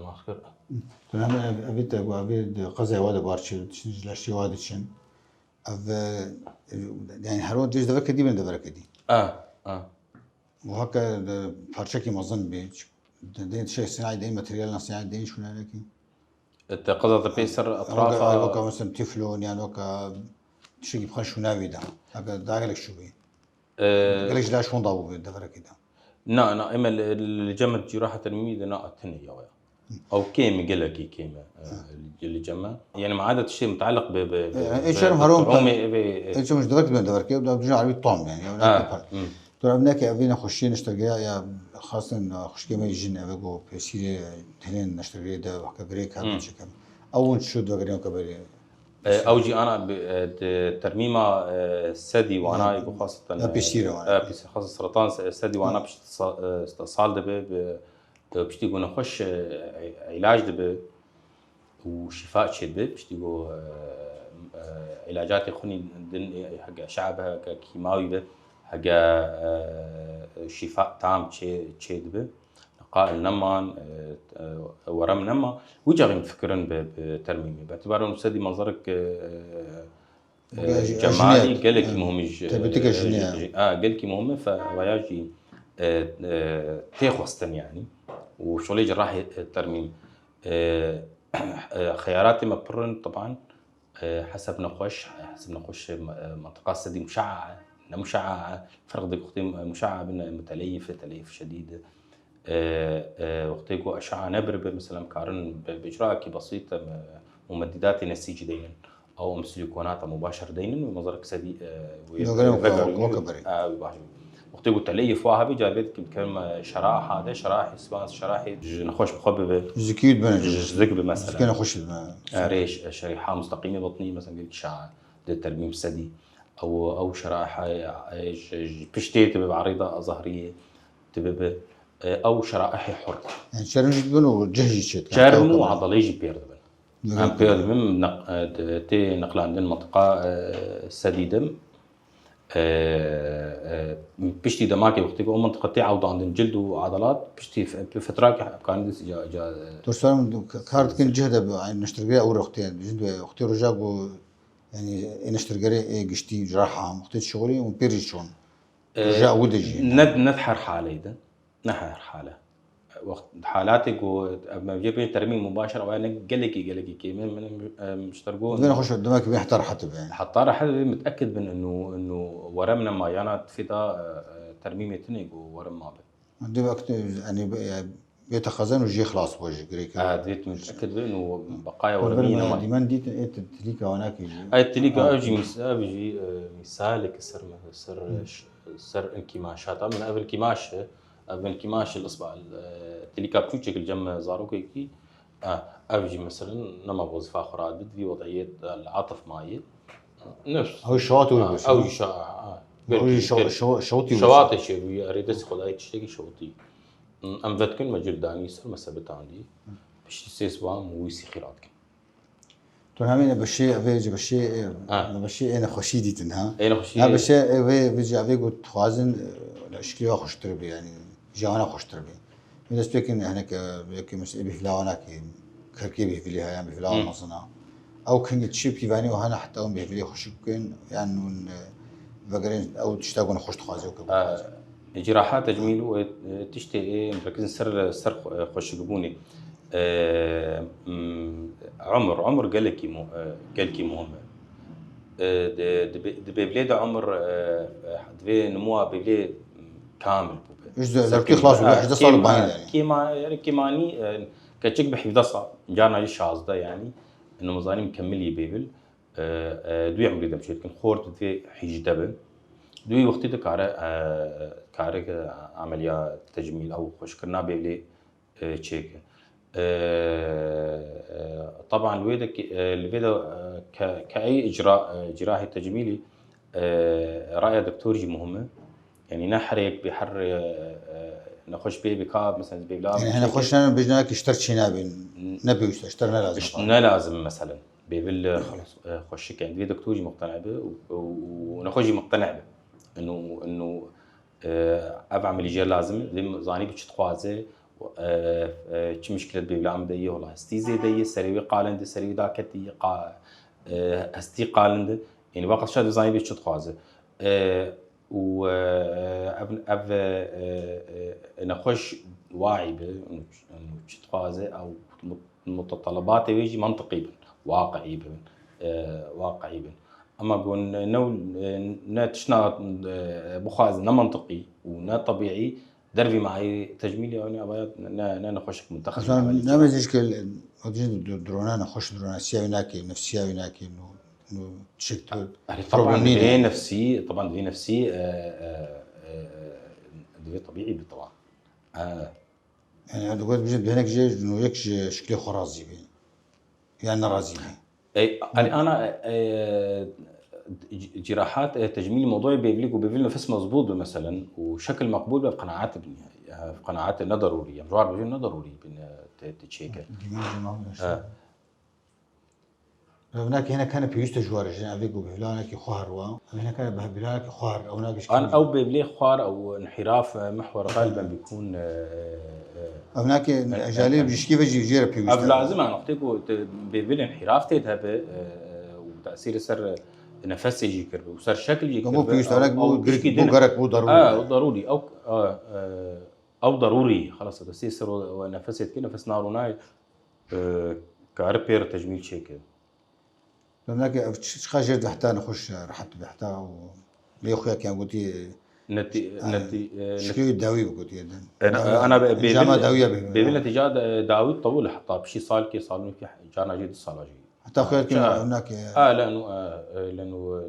Maskir. Tu ne hemen ev, evî te, evî di qezaya wa de bar çi, tiştî ji leşê wa diçin. Ev, e, yani her wextê ji deverkê dî bên deverkê dî. A, a. Û heke de parçekî mezin bî, de, de şey sinayê de materyal nasıl yani de şuna ki. Te qeza te pê ser etrafa. Weka, weka mesela teflon yani weka tiştekî bixwe şuna vî de. Heke da gelek şu bî. Gelek ji la şonda bû deverekî de. Na, na, eme li, li cem cîraha termîmî de na tine ya ya. Ew kêm e, gelekî kêm e, e, li, li cem e. Yani me adet şey mutaleq bi, bi, bi, Ê, ê, bi, şerm bi herom duhumê ka-, evê, e. Ê, çim ji deverkî ben deverkê, da dujan erbî tam yani, ya Ha, ne hı. Tu ev neke ev nexweşiyê neştergeriya ya xastin xwişkê me jin eve go pesîrê tenên neştergeriya de weke girê ka Hı. çekem. Ew hûn şu deverkê ke berê. E, ew jî ana bi, e, di termîma, e, sedî wana Ya, ku xastin, ya piştî re wana. E, piştî xastin seratan se-, sedî wana Hı. pişt sa-, e, sta-, sal dibe bi, e, piştî ku nexweş, e, î-, îlac dibe û şîfa çêdibe, piştî ku, e, e, îlacatê xwinî din, e, heke eşe'a be, heke kîmawî be, heke, e, şîfa tam çê, çêdibe. Qail neman, e, e, werem nema. Wî caxî em fikirin bi, bi termîmê. Bi îtibarê sedî mezerik, e, e, Gelek ji-, cemalî jiniyek, gelekî e, muhim e ji, tebetike e, jiniyek. ji, ji, a, gelekî muhim e, fe-, veya jî, e, e, tê xwestin yani. Û şolê cerahê, e, termîm. E, e, xeyaratê me pir in, teban. E, heseb nexweş, heseb nexweş, e, me-, e, mentiqa sedî muşaa, ne muşaa, ferq dike wextê muşaa bin, e, muteleyif, teleyif şedîd. E, e, wextê ku eşaa nebir be, mesela, em karin bi, bi icraekî besît, em, e, mumeddidatê nesîcî deynin. Ew em silîkonata mubaşir deynin û mezarek sedî, e, wê Nogere vegerî, weke, weke berê. e, wê baş be. Wextê ku teleyif wa hebe, caribê dikim, dikim, e, şeraiha de, şeraiha spas, şeraiha ji nexweş bi xwe bibe. Ji kî bine? Ji zik bi mesela. Zikê nexweş bine. E, rêş, e, şerîha mustaqîmê batnî, mesela, gelek şa de termîm sedî. Ew, ew şeraiha, e, ji, ji piştê dibe bi arîda zehriyê dibe bi, e, ew şeraihê hur. Yani çerm jî dibin û cih jî çêdikin. Çerm û Tamam. adalê jî pêr dibin. Nigel Em pêr dibin, neq-, e, de-, tê neqlandin mentiqa, e, sedî dim. E, e, piştî demakê wextê ku ew mentiqa tê ewdandin, cild û edalat, piştî fe-, pe-, fetrakê hevkanî dist ca, ca, e, Dostlarım, kar dikin cih de bi, yani neştergeriya ew wextê, yani, jin de wextê roja ku, yani, ê neştergerê ê giştî, ciraha, wextê şixulî û pêr jî çon. E, Roja ew de jî. ne, ne her haleydi. Ne her hale. Wext, halatê ku ev mevcê pê termîm mubaşir, ew ne gelekî, gelekî kêm e, min, em, ji te re got. Divê nexweş, demek wê heta rehet be. Heta rehet be, mutekid bin inu, inu werem nema, yana tifê da, e, e, termîmê tune ku werem mabe. Divê wekte, yani, be, yani, bê texezen û jê xilas bo jî girêk. E, divê tu mutekid bin û beqaya Dur weremî ben nema. Dîmen dîtin, ê ti-, tilîka wana kî jî. Ay tilîka Ha. ev jî mis-, ev jî, e, misalek ser me, ser, Hı. ş-, ser inkîmaşata min. Ev inkîmaş e, Ev bin kîmaş li isba, e, tilîka biçûçek li cem zarokekî, e, ev jî, meselen, nema wezifa xwe radibit, vî wediyet, e, li atif mayî. Nefs. Ew şewat wê Ha, bû, ew şewat. jî şa-, ha, Ew jî belkî, şew-, belkî. şew-, şewtî wî. Şewatê çêbû, erê destê xwe dayê tiştekî şewtî. Em vedkin me cil danî ser, me sebitandî. Piştî sê siba em wî sîxî radikin. Tu hemî ne beşê, vê ji beşê, e, Ha. ne beşê ê nexweşî dîtin, ha? Ê nexweşî. Ha, beşê, e, vê, vê ji vê ku dixwazin, e, şiklê wa xweştir be, yani, jiyana xweştir be. Min dest pê kirin, hinek, e, yekê mesela bêhvila wana ki, kerkê bêhvilî heye, bêhvila Hı. mezin a. Ew kengî çi pîvanî û hene heta ew bêhvilî xweşik bikin, yani, hûn, e, vegerin, ew tişta ku nexweş dixwaze, ew ki E, bixwaze. Ciraha tecmîl û, e, tiştê ê em bikin ser, ser xwe-, xweşikbûnê. E, m, umr, umr gelekî mu-, e, gelekî muhim e. E, di, di bê-, di bêvlê de umr, e, e, divê nimûa bêvlê, m, kamil bûbe. Ji de Ser lertî kêma-, xilas bûbe, ha, hejdeh sal kêma-, bayîn yani. kêma-, yani kêmanî, e, keçik bi hevdeh sal, carna jî şazdeh yani. Nimzanî mukemmilî bêvil. E, e, duyê umrî de em çêdikin, xort divê hîjdeh be. Di wî wextî de kare, e, kare ke emeliya tecmîl ew xweşkirina bêvlê, e, çêke. E, e, teban li wê de ki, e, li vê de, e, ke, ke ey icra, e, cirahê tecmîlî, e, raya doktor jî muhim e. Yani ne her yek bi her, e, e, nexweş bê bi ka, mesela bêvla Yani hene xweş ne bêjin ki şter çî nabin, ne pêwîst e, şter ne lazim Iş falan. ne lazim mesela. Bêvil, e, Xelas. e, xweşik yani. Divê doktor jî muqtene be û, û, û nexweş jî muqtene be. Inu, inu, e, ev emelî jê lazim e. Divê zanî bi çi dixwaze E, e, çi mişkilet bêvla min de yê, hola hestî zêde yê, serê wê qalin de, serê wê daketî yê, qa-, e, hestî qalin de. Yanî, veqet şa dizanî bê çi dixwaze. E, û, e, ev, ev, e, e, e, nexweş waî bi, û çi dixwaze, ew mut-, mutelebatê wê jî mantiqî bin, waqiî bin, e, waqiî bin. Ema ku ne, ne, ne tişna, e, bixwaze, ne mantiqî û ne tebîî, dervî mayî tecmîlê ew ne, ne, ne nexweşek muntexeb. Mesela, ne mezî ke, o dijî drona nexweş, drona siya wî nakê, nefsiya wî nakê, no, no, tişek tu. Erê, problem taban nîne. Divê nefsî, taban divê nefsî, e, e, e, divê tebîî bi, taban. E. Yani, ew digot, bijî, hinek jê, no, yek ji şiklê xwe razî bî. Yan nerazî bî. Ey, erê, ana, e, e, c-, cirahat, e, tecmîl mewdûyê bêvlî ku bêvlî nefes mezbût be, meselen, û şekil meqbûl be, ev qenaet bin. Ev qenaet ne derûrî ye. Em ji war bêjin ne derûrî bin, e, te, te çêke. Dîman cemaat. He. Ev hinekî hinek hene pêwîst e ji war jin, ev ê ku bêvlanekî xwe her wa. Ev hinek hene bêvlanekî xwe her, ew nakê. An ew bêvlê xwar, ew inhiraf, e, mihwer galiben bikun, e, e, Ev nakê, e, ejalê, e, bijîşkî ve jî jê re pêwîst e. Ev lazim e, wextê ku te bêvil inhiraf tê de hebe, e, e, û tesîrê ser nefesê jî kir, û ser şekil jî kir. Hemû pêwîst e, ew, ew bû, girk, bû, gerek bû, darûrî. E, ew darûrî, ew, e, e, ew darûrî, xelas, tesîrê ser o, o nefesê dike, nefes narûnayê, e, kari pê re tecmîl çêke. Demnake ev çi-, çiqa jêr dibehta nexweş rehet dibehta û lê xuya kiyan gotî, Netî-, e, netî-, e, şikê dawî bi gotî. E, na-, ana be-, encama bêvil, dawiya bê. Bêvil netîca de, dawî tewil heta pişî salkê, salonekê, carna jî du sala jî. Heta xuya kiyan nake. A, leno, e, e, leno, e,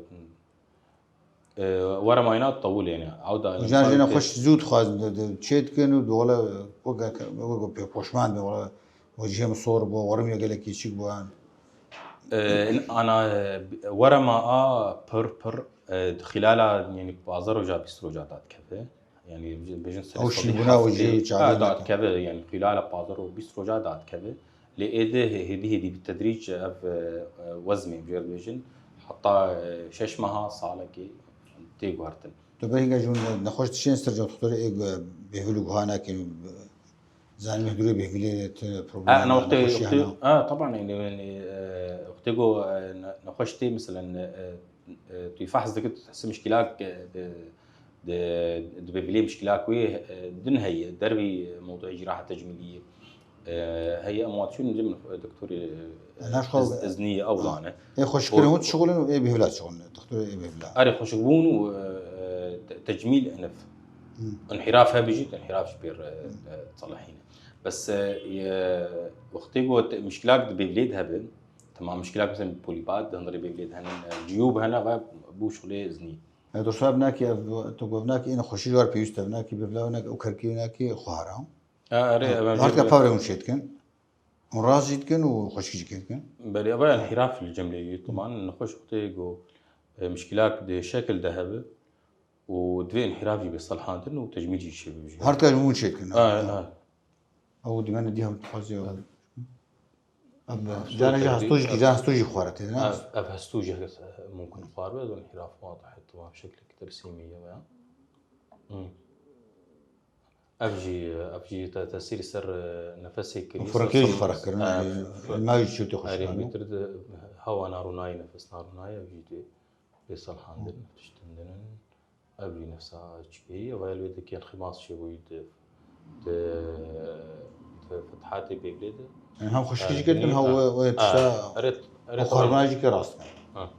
E, were mayna tewil yani. Ew da Car jê nexweş zû dixwazin, de, de, çê dikin û dola weke, weke pê poşman be, wala wecihê min sor bû, werim ya gelekî çîk bû an. E, in-, ana, e, were ma a pir, pir, e, xilala, yani, pazdeh roja, bîst roja dadikeve. Yani, bêjin serê Ew şîbûna wecihê û çavê ha, dadikeve, yani, xilala pazdeh û bîst roja dadikeve. Lê êdî hê-, hêdî hêdî bi tedrîc ev, e, e, wezmê em jê re dibêjin, heta, e, şeş meha, salekê tê guhertin. Tu berî ge ji hûn nexweş dişên ser cem doktorê ê gu-, bêvil û guha nakin, zanî hindurê bêvilê tu problem. Ha, ana wextê, nexweşiya wextê, hene. Ha, taban, yani, yani, e, wextê ku, e, ne-, nexweş tê, meselen, e, e, tu fehs dikit, tu dihesî mişkilak, e, di, di, di bêvilê mişkilak wê, e, din heye, dervî mewdûê ciraha tecmîlî ye. E, heye em wan çûn cem doktorê, e, Naş xwe iz-, iznî ye, ew zane. Ê xweşikirê hûn dişixulin û ê bêvila dişixulin, doktorê ê bêvila. Erê xweşikbûn û, e, te-, tecmîl enif. Hmm. Înhiraf hebe jî, înhiraf ji pêr, e, e, disalehîne. Bes, e, ye, wextê ku te-, mişkilak di bêvilê de hebe, temam mişkilak mesela polîbat, di hundirê bêvilê de hene, e, ciyûb hene, ve bû şixulê iznî. E, dostlar, binakî ev, tu got binakî êne xweşî ji war pêwîst e, binakî bêvila binakî ew kerkî binakî xwara. E, erê, ev em Harika jê pavre hûn çê dikin. Hûn rast jî dikin û xweşik jî dikin. Belê, eva înhiraf li cemlê wî, tuman nexweş wextê ku, e, mişkilak di şekil de hebe û divê înhiraf jî bê salhandin û tecmîl jî çêbibe jî. Her tecmîl hûn çêdikin. Ha, ha. Ew dîmene dî hev dixwaze. Ev, Ha, carna jî hestû jî, ev, carna hestû jî xwara tê, ne? Ev, ev hestû jî mumkin xwar be, ez înhiraf wadih, tamam, şeklek tersîmî ye ya. Hmm. Ev jî, ev jî te-, tesîrî ser, e, nefesê kirî, Firqê jî ser ferq kirin, e, e, fir-, elma jî çû tê xweşik erê, nabî. Bêtir de hewa narûnayî, nefes narûnayî, ev jî tê bê salhandin, tiştin din in. Ev jî nefsa çikeyî, ev el wê dikê înximas çêbûyî di, di, di fethatê bêvlê de. Yani hem xweşikî jî kir, hem we, we tişta, erê, erê, xwarina jî kir rast. Ha.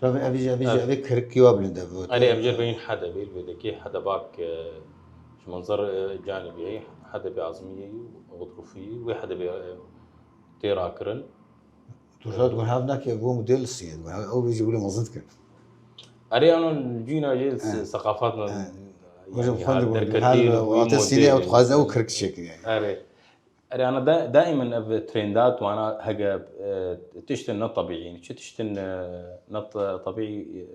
Tabii ev jî, ev jî, ev ê kirikî wa bilind ev. Erê, em jê re bêjin hedebê, li vê dekê hedebak, e, ji menzer, e, canibî heye, hedebê azmî ye û xudrufî, wê hedebê, e, tê rakirin. Tu şaş dibin, hev nake, ev model sî ye, dibin, ew jî wile mezin dikin. Erê, ano cîna jê se-, seqafat na, yani, hocam, ha, xwendibûn, derketî, hal, wî ate sînê ew model. Dixwaze ew kirk çêkir yani. Erê. Erê, ana da-, daimen ev trenda, tu ana hege, e, tiştin ne tebîî, yani, çi tiştin, e, ne te-, tebîî, e,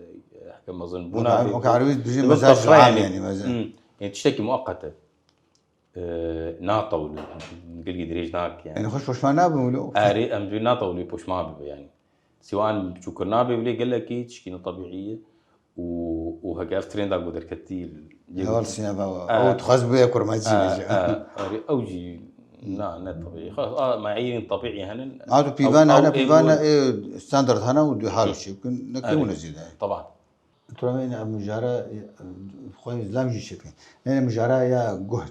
hege mezin bûna. Weke, weke erebî dibêjin mezaj am yani, mezaj. Hmm. Yani, tiştekî mueqet e. E, natewlî, gilgî dirêj nake yani. Yani xweş poşman nabin wilo? Erê, em jî natewlî poşman bibe yani. Siwan biçûkirina bêvilê gelekî tişkî ne tebîî ye û û heke ev trenda ku derketî, Heval sîneva wa. Ew dixwaz bûye kurmancî bêje. Erê ew jî na ne tebîî. Xwe a meyîrên tebîî henin. Ma tu pîvan hene, pîvan e standard hene û duhal çê bikin. Nekê wine zêde. Taban. Turamên ev mijara xwe zam jî çêkin. Neyne mijara ya guh.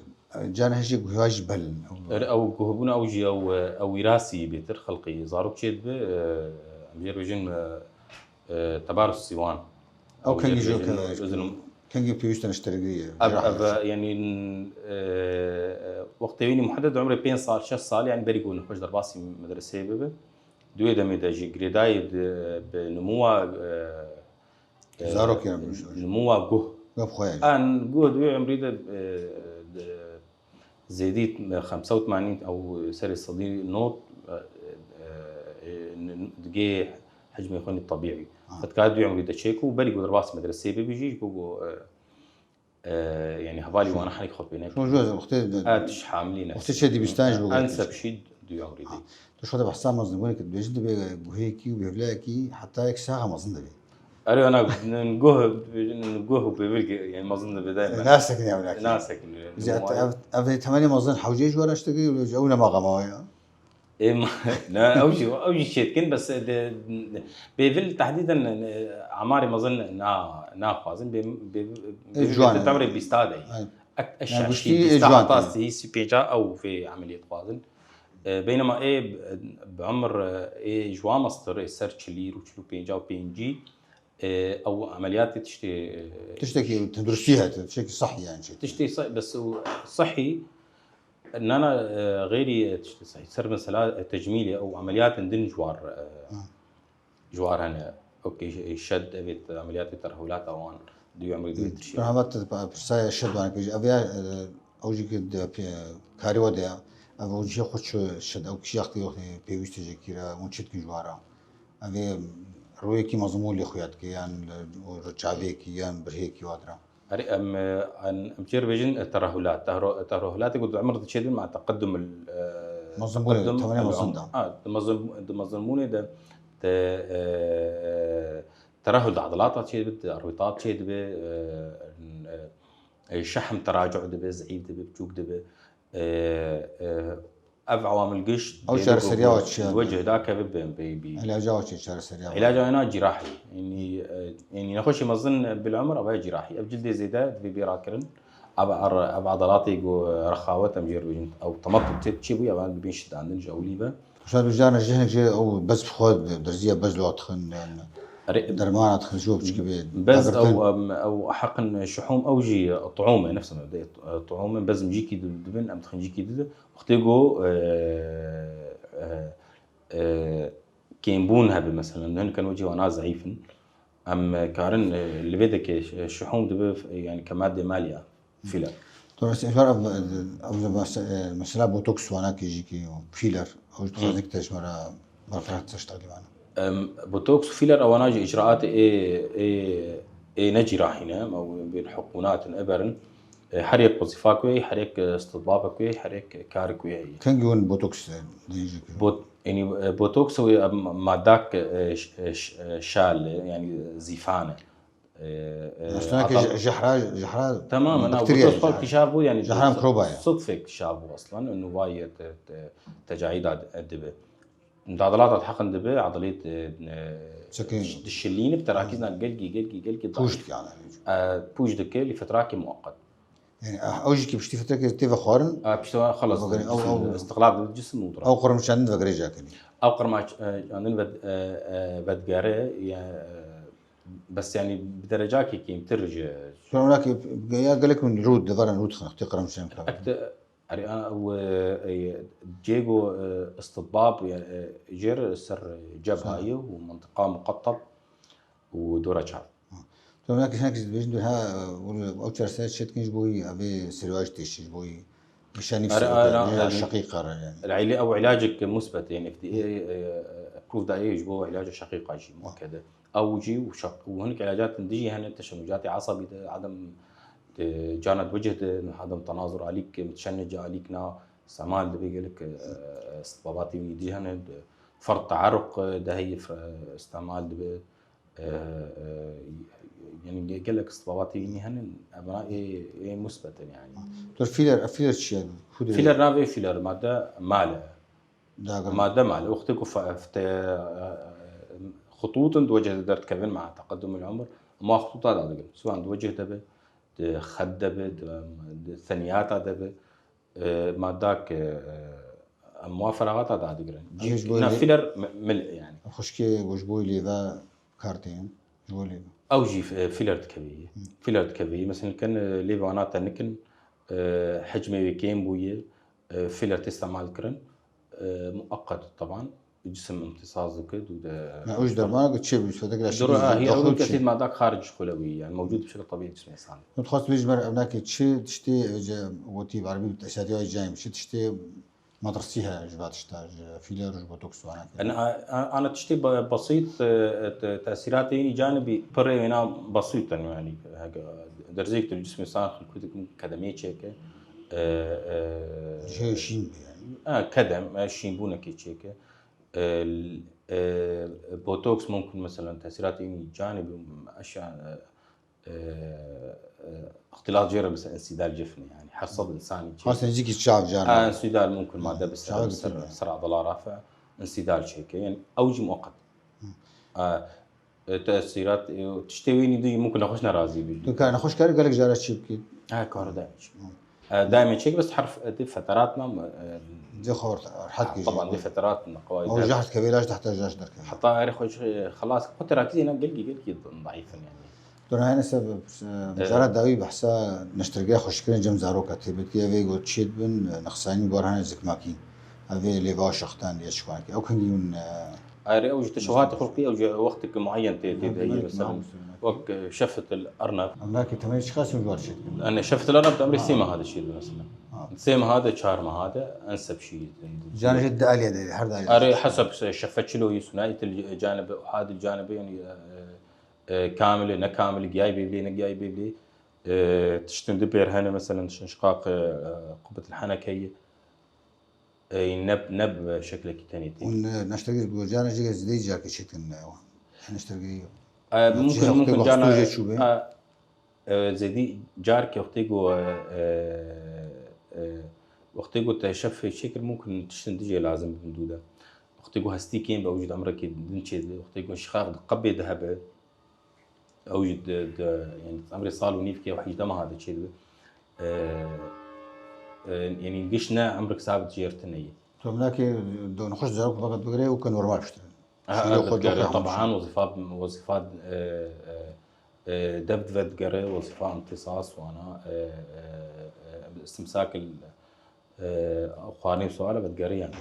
Can hejî guhiya jî belin. Erê ew guhbûna ew jî ew ew wîrasî bêtir xelqî zarok çêdibe. Em jê bêjin tebarus sîwan. Ew kengî jî kengî pêwîst e niştergirî ye. Ev ev yanî wextê wînî muhedded umrê pênc sal, şeş sal, yanî berî ku nexweş derbasî medreseyê bibe. Di wê demê de jî girêdayî bi nimûwa zarokê re nimûwa guh. Gef xwe ye. An guh di wê umrî de zêdî xemse û temanîn ew serê sedî not digê hecmê xwe nî tebîî. Xwe dikare di wê umrî de çêk û berî ku derbasî medreseyê bibî jî ji bo ku yanî hevalî wana herî xwe pê neke. Şo jû wextê ha tiş hamilî ne. Wextê çê dibîstan ji bo en sebşî di wê umrî de. Tu şo de behsa mezinbûnê kir, dibêjin dibe guhêkî û bêvleyekî heta yek saxa mezin dibe. Erê ana guh guh û bêvil yani mezin dibe dayma. Nasekine ew nakine. Nasekine. Ziyade ev ev temenê mezin hewcê ji were ştekî ew nema qemawa ya. Ê, ne, ew jî, ew jî çêdikin, bes, e, de, bêvil tehdîden, e, emarê mezin na, naxwazin, bê, bê, bêvil temrê bîsta de. Ek, e, şeşî, bîsta heta sî, sî pênca ew vê emeliyê dixwazin. E, beynema ê, bi umr, e, ê ji wan mestir, ê ser çilî û çil û pênca û pêncî, e, ew emeliyatê tiştê, e, tiştekî tenduristî hete, tiştekî sehî yani çêdikin. Tiştê sehî, bes û sehî, Nana, e, xeyrî, e, tiştê sehî. Ser mesela, e, tecmîlê ew emeliyatên din ji war, e, ji war hene. Okey, şed, evê emeliyatê terhulata wan di wê emrê di wê tirşî. Merhamet, pirsaya şed wan kir. Ev ya, e, ew jî ki de pê-, karî we de ya. Ev ew jî xwe çi şed, ew kişiya xwe pêwîst e jê kî re, hûn çi dikin ji wan re? Ev ê rûyekî mezmûn lê xuya dike, yan, e, çavêkî, yan birhêkî wa dira. Erê, em, em, em çê re bêjin, e, terehûlat. Tehro-, terehûlatê ku di emir de çêdibin, ma teqedum il, e, Mezin bûne, teqedum temenê il mezin em-, da. Ha, di mezin, di mezinbûnê de, di, e, e, terehûl di edilata çêdibe, di erwîtat çêdibe, e, e, e, şehm teracu dibe, zeîf dibe, biçûk dibe. E, e, Ev ewamil giş Ew çareseriya we çi ye? Wecih da keve bi, bi, bi. Îlaca we çi ye, çareseriya we? Îlaca wena cîrahî. Yanî, e, yanî nexweşî mezin bil umr, ev cîrahî. Ev cildê zêde divê bê rakirin. Ev, ev, ev edalatê ku rexawet em jê re bêjin, ew temettu tê çi bûye, ev dibên şidandin ji ewlî ve. Şair, bijara jî hinek jê ew bez bi xwe derziya bez li wan dixin, yani. Erê, dermana dixin, ji bo biçikî bê. Bez ew, em, ew heqin şuhûm ew jî tuûm e, nefs e, tuûm e, bez em cîkî di-, dibin, em dixin cîkî dide. Wextê ku, e, e, e, kêmbûn hebe, mesela, hinek wecî wana zeîf in. Em karin, e, li vê deke, e, şuhûm dibe, e, yani ke madde maliye, fîler. Dolayısıyla ev, ev, ev mes-, e, mesela botoks wana ki jî ki fîler, ew ji dixwazin ki te ji me re berfireh tişt teqdîm bane. Em, botoks û fîler ewana jî icraatê ê, ê, ê ne cîrahî ne, em ew bên hukûnatin eberin. E, her yek wezîfa ku ye, her yek, e, istitbabek ku ye, her yek karek ku ye. Kengî hûn botoks, e, dihêjin ki? Bot-, Yanî, e, botoks ew, e, madak, e, ş-, e, ş-, e, şal e, yanî zîfan e. E, e, Aslında ki ata- je-, jehra, jehra Temamen, ha, bakteriya botoks jehra. Xwe iktişaf bû, yanî Jehra mikroba ye. Sidfê iktişaf bû aslan. Û nûvayê te, te, tecayîda d-, dibe. Dadilata heqin dibe, adilê te, e, Çekê. Dişilîne, bi terakîzna gelkî, gelkî, gelkî Pûj daîf. Dike yani. E, pûj dike, li fetrakê muweqet. Yani, ah, ew jî ki piştî fetrekê tê vexwarin. A, piştî ve xelas. Vegerê, ew, ew, istiqlal dibe cisim û dira. Ew qirmçandin vegere cakenî. Ew qirmçandin ved, e, e, vedgere, ya, e, bes yani bi derecakî kêmtir ji. Sonra ki ya gelek min rû deveran rû dixin, xtê qirmçandin. Ek te, erê, a, ew, e, e, cêgo, e, istitbab, ya, e, jêr ser cebha ye û mintiqa muqettab û dora çav. Tu ne kişinek dibêjin ha, ew çareseriya çêdikin ji bo wî, evê serî wî têşî ji bo wî. Nîşanî Ara, ara, ara. Şeqîqa re yani. Îlacê ew îlacek musbet yani F D A, e, e, proof daye ji bo îlaca şeqîqa jî muakkede. Ew jî û şeq-, û hinek îlacatin dijî hene teşennucatê esabî de, adam, e, cana wecih de, adam tenazur alîk, mutşennic alîk na, istemal dibe gelek, e, e, babatî wî dî hene, de, fert tearruq, e, de heyî, e, istemal dibe. E, e, yanî Gelek istibabatê yînî henin, evna ê, ê musbet in yani. Dur fîler, fîler çi ye? Xudê Fîler navê fîler madde male. Dagir. Madde male. Wextê ku fe- fte- xutût in di wecih de derdikevin ma teqedum el umr. Ma xutûta da digin. Siwan di wecih de be, di xed de be, di, di seniyata de be. E, madda ke e, em wa feraxata da digirin. Em ji bo Na lê- fîler mi- mil yani. Xuşkê ku ji bo lêve kar tên. Ji bo lêve. Ew jî e, fîler dikevî. Fîler dikevî. Mesela ken e, lê vana te nikin e, hecmê wê kêm bûye. E, fîler tê istemal kirin. E, mueqqet taban. Cisim imtisaz dike dû de. Me ew ji dermana ku çê bû, sodek la Dora hi ew kesî madak xaric xulewî yani mewcud bişekil tabiî cisim insan. Min dixwest bêjim ber evnakê çi tiştê, e, ce gotî bi erebî bi tesiyatê cayim çi tiştê matrasî heye ji va tişta, ji fîler û ji botoks û anakê. Yani a- a- ana tiştê be- besît e, te- tesîratê yînî canibî pirê wêna besît in yani. Heke derzêk tu li cismê san xilkû dikin kedemê çêke. E, e, Ji şîn bû yani. Ha, kedem, e, şînbûnekê çêke. E, l- e, botoks mumkin mesela tesîratê yînî canibî eşya e, e, e, ixtilat jê re mesela insîdal cifnê yani. Her sed insanî çê. Xas nêzîkî çav can. Ha, insîdal mumkin madde bi çawa ser ser dikî. Ser adala rafe insîdal çêke. Yani ew jî muqet. Ha, e, tesîrat e, tiştê wînî dî mumkin nexweş nerazî bî. Tu kar nexweş kare gelek cara çê bikî. Ha, kar daîm çêke. E, daîmê çêke bes herf e, di feterat nam e, Di xor rehet kî. Taban di feterat ne qawayî. O jehd kevê laş dehta jaş derkeve. Heta erê xweş xelas xwe terakî zêna gelkî gelkî daîf in yani. Dora hene se wezara dawî behsa neştergeya xweşkirin cem zaroka têbetiye vê got çêt bin nexsanî bar hene zikmakî. Ev ê lêva şextan ya çikanekî. Ew kengî hûn Erê ew ji teşehatê xulqî ew ji wexteke muayyen tê tê de ye mesela. Wek e, şefet el erneb. Emlakê temelî çiqas hûn bar çêt bin. Yani şefet el erneb de emrê sê meha de çêt mesela. Sê meha de çar meha de enseb şî. Canê jê di aliyê de her daî. Erê hesab se- şefe çilo yî sunayî til canibe hadil canibe yani e, e, kamil ne kamil giyay bevlê ne giyay bevlê. E, tiştin di pêr hene mesela şinşqaq e, qubet el henekeyî. E, ne ne bi şeklekî tenê tê. Hûn neştergî bi cana jê zidê carkê çêtin ne. Neştergî. E, mumkin mumkin cana çûbe. E, zêdî carkê wextê ku e, e, wextê ku te şef çêkir mumkin tiştin dijê lazim bibin dû de. Wextê ku hestî kêm be ew jî di emrekê din çêdibe. Wextê ku şixax di qebê de hebe ew jî di di yani emrê sal û nîvkê ew hejdeh meha de çêdibe. E, e, yani giş ne emrik sabit jêr tine ye. Tu emlakê do nexweş zarok fakat bigire û ke normal piştirin. Taban wezifa wezifa e, e, e, dev dive digere wezifa imtisas wana e, e, e, istimsak e, xwarinê û suala ve digere yani.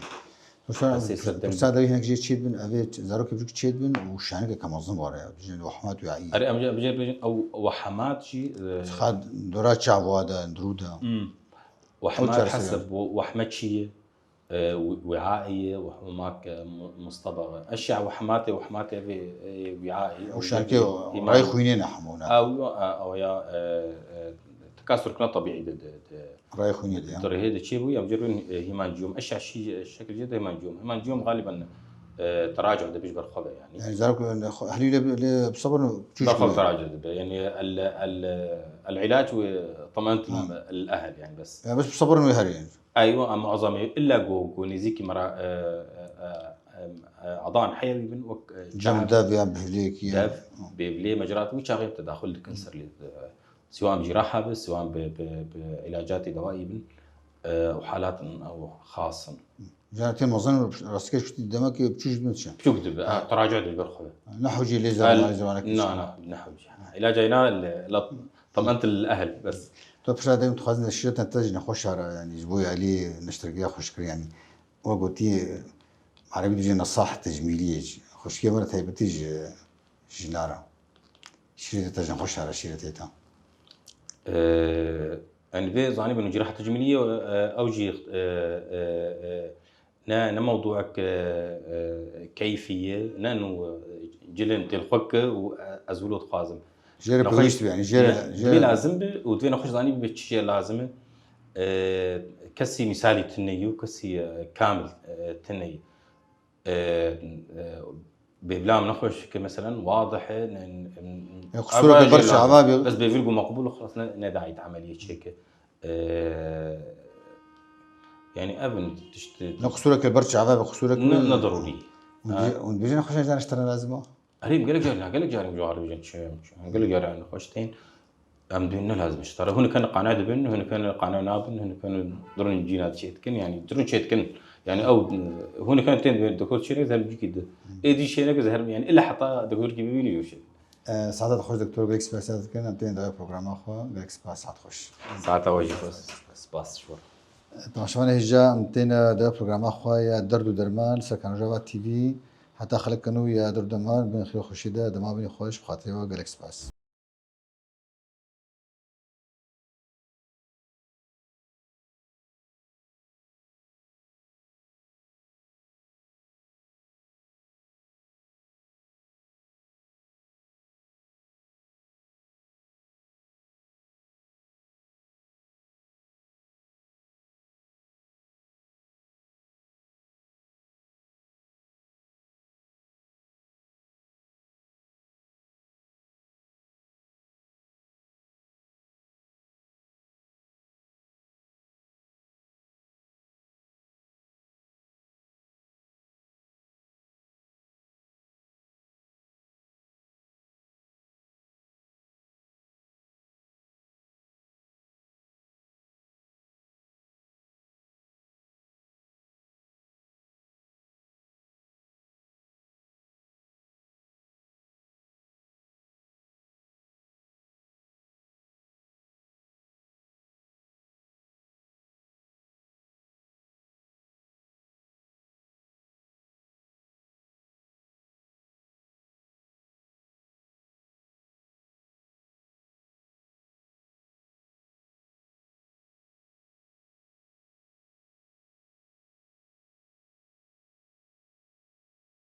Pirsa de hinek jê çêt bin, ev ê zarokê biçûk çêt bin û şaneke kemazin var ya. Bijin wehmat û ayî. Erê em jê bijin ew wehmat jî e, Xad dora çava de, dirû de. Wehmat heseb wehme çi ye? E, wi- Wiaî ye, wehmak e, mu- mustabax e. Eşya wehmatê, wehmatê vê e, wiaî. Û şaneke ray xwînê ne hemû ne. Ew e, ew ya e, e, tekasur kina tabiî de de de. Ray xwînê de ya. Di rihê de çê bû, ya cir bin e, hîmanciyum. Eşya şî şekil jê de hîmanciyum. Hîmanciyum galiben e, teracu de biş berxwe be yani. Yani zarok helî le le sabır çûş. Berxwe teracu de be. Yani el el el ilac ve tamanet el ehl yani bes. Ya bes sabır ve her yani. Eywa em azamê illa go go nêzîkî me re e, e, e, e, adan heya wî bin wek e, Cem dev ya bihvlêkî ya. Dev, bêvlê mecrat wî çaxê tedaxul dikin ser lê. Siwan bi cîraha bi, siwan bi bi bi îlacatê dewayî bin e, û halatin ew xas in. Jana tê mezin û rastikeş kutî demek ki çûş bin çi. Çûk dibi, ha, teracu dibi ber xwe. Ne hewcî lê zamanê zamanekî. Na na ne hewcî. Îlaca îna la tamanet el ehl bes. Tu pişa de dixwazin şîretin te jî nexweş ara yani ji bo alî neştergiya xweşkirî yani. We gotî erebî dibêje nesah tecmîliyê jî. Xweşkiyê me re taybetî ji jina re. Şîretê te jî nexweş ara şîretê te. Ee, yani vê zanî bin cîraha tecmîliyê e, ew jî e, e, e, ne ne mewduek e, e, keyfî ye, ne nû e, cilên têl xwe ke û e, ez wilo dixwazim. Jê re pêwîst be, yani jê re, jê re lazim be û divê nexweş zanî be çi jê lazim e. E, kesî mîsalî tune ye û kesî e, kamil e, tune ye. E, e, Bêvla em nexweş ki, meselen, wadih e, ne, ne, Ya, qusûreke ber çava bê. Bes bêvîl ku meqbûl, xlas ne, ne daît emeliyê çêke. Ee, yani, ev in tişt. Ne qusûreke ber çava be, qusûreke Ne, ne darûrî. Hûn dibêjin nexweşan ji te ne lazim e? Erê, gelek carî, gelek carî ji wan re dibêjin çi ye, çi ye. Gelek carî nexweş tên. Em dibên ne lazim ji te re. Hûn ken qane dibin, hûn ken qane nabin, hûn ken durin cîna çêdikin, yani durin çêdikin. Yani ew, hûn ken tên doktor çênek, em cîkî di. Êdî çênek, ez her, yani illa heta doktor kî bibînî, yok şey. Saeta xweş doktor, gelek spasiya dikin, em tên dewa programa xwe, gelek spas, saet xweş. Saeta xweş jî xweş. Spas ji we. Temaşevanê hêja, em tên dewa programa xwe ya Derd û Derman li ser Kanal Rojava T V. Heta xelek nû ya Derd û Derman, bin xêr û xweşî de, dema bînî xweş, bi xatirê we gelek spas.